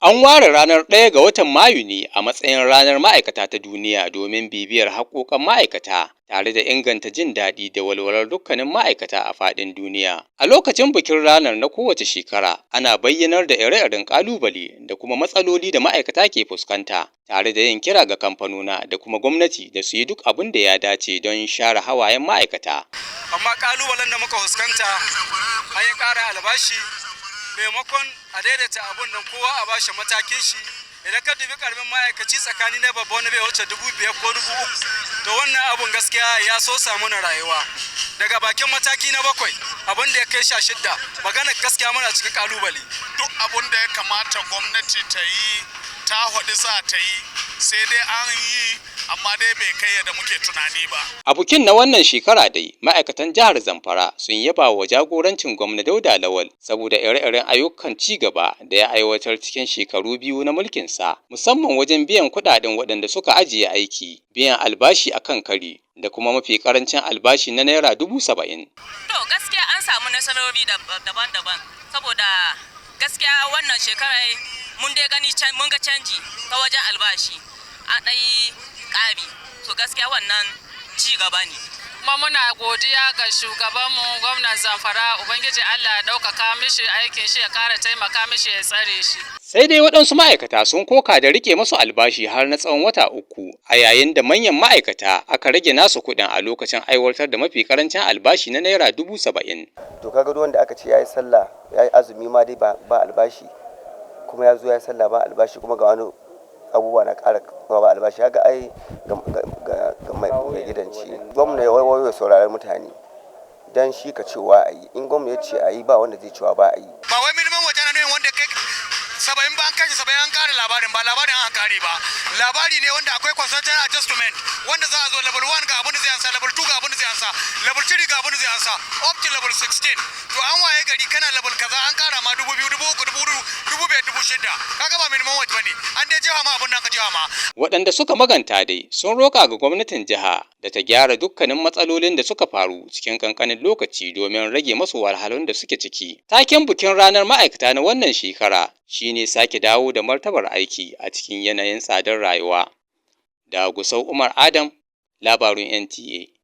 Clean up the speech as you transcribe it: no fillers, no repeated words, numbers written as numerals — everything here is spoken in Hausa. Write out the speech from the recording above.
An ware ranar 1 ga watan Mayu ne a matsayin Ranar Ma'aikata ta Duniya domin bibiyar haƙƙoƙan ma'aikata tare da inganta jin daɗi da walwalar dukkanin ma'aikata a faɗin duniya. A lokacin bikin ranar na kowace shekara, ana bayyanar da ire-iren ƙalubale da kuma matsaloli da ma'aikata ke fuskanta, tare da yin kira ga kamfanona da kuma gwamnati da su yi duk abin da ya dace don share hawayen ma'aikata. Amma ƙalubalen da muka fuskanta, an yi ƙara albashi, maimakon a daidaita abun nan, kowa a bashi matakin shi. Idan ka dubi karamin ma'aikaci, tsakani na babba, wani bai wuce 5,000 ko 3,000. To, wannan abun gaskiya ya so samu na rayuwa. Daga bakin mataki na 7, abun da ya kai 16, magana gaskiya muna cikin kalubale. Duk abun da ya kamata gwamnati ta yi, ta haɗu za ta yi, sai dai an yi, amma dai bai kai yadda muke tunani ba. A bikin na wannan shekara dai, ma'aikatan jihar Zamfara sun yaba wa jagorancin Gwamna Dauda Lawal saboda ire-iren ayyukan ci gaba da ya aiwatar cikin shekaru 2 na mulkinsa, musamman wajen biyan kuɗaɗen waɗanda suka ajiye aiki, biyan albashi a kan kari, da kuma mafi ƙarancin albashi na Naira 70,000. To, gaskiya an samu nasarori daban-daban, saboda gaskiya wannan shekarar mun dai gani, mun ga canji ta wajen albashi, an ɗai ƙari. To, gaskiya wannan ci gaba ne. Kuma muna godiya ga shugabanmu, gwamnan Zamfara. Ubangiji Allah ya ɗaukaka mishi aikin shi, ya ƙara taimaka mishi, ya tsare shi. Sai dai waɗansu ma'aikata sun koka da rike masu albashi har na tsawon wata 3, a yayin da manyan ma'aikata aka rage nasu kuɗin a lokacin aiwatar da mafi ƙarancin albashi na Naira 70,000. To, kaga duk wanda aka ce yayi sallah, yayi azumi ma dai ba albashi, kuma ya zo ya sallah ba albashi, kuma ga wani abubuwa na ƙara ba albashi, haka ai ga mai gidanci. Gwamna ya waiwayo, sauraron mutane, dan shi ka cewa a yi. In gwamna ya ce a yi, ba wanda zai cewa ba a yi. Ba wai minimum wage na nuna wanda kai 70 ba, an kai 70, an kare labarin ba, labarin an kare ba. Labari ne wanda akwai consultant adjustment, wanda za a zo level 1 ga abin da zai ansa, level 2 ga abin da zai ansa, level 3 ga abin da zai ansa, up to level 16. To, an waye gari kana level kaza, an kara ma 2,000, 3,000, 4,000, 5,000, 6,000. Kaga ba minimum wage bane, an dai jefa ma abin nan ka jefa ma. Waɗanda suka maganta dai sun roƙa ga gwamnatin jiha da ta gyara dukkanin matsalolin da suka faru cikin ƙanƙanin lokaci domin rage masu wahalhalun da suke ciki. Taken bikin ranar ma'aikata na wannan shekara shine sake dawo da martabar aiki a cikin yanayin tsadar rayuwa. Da Gusau, Umar Adam, labarun NTA.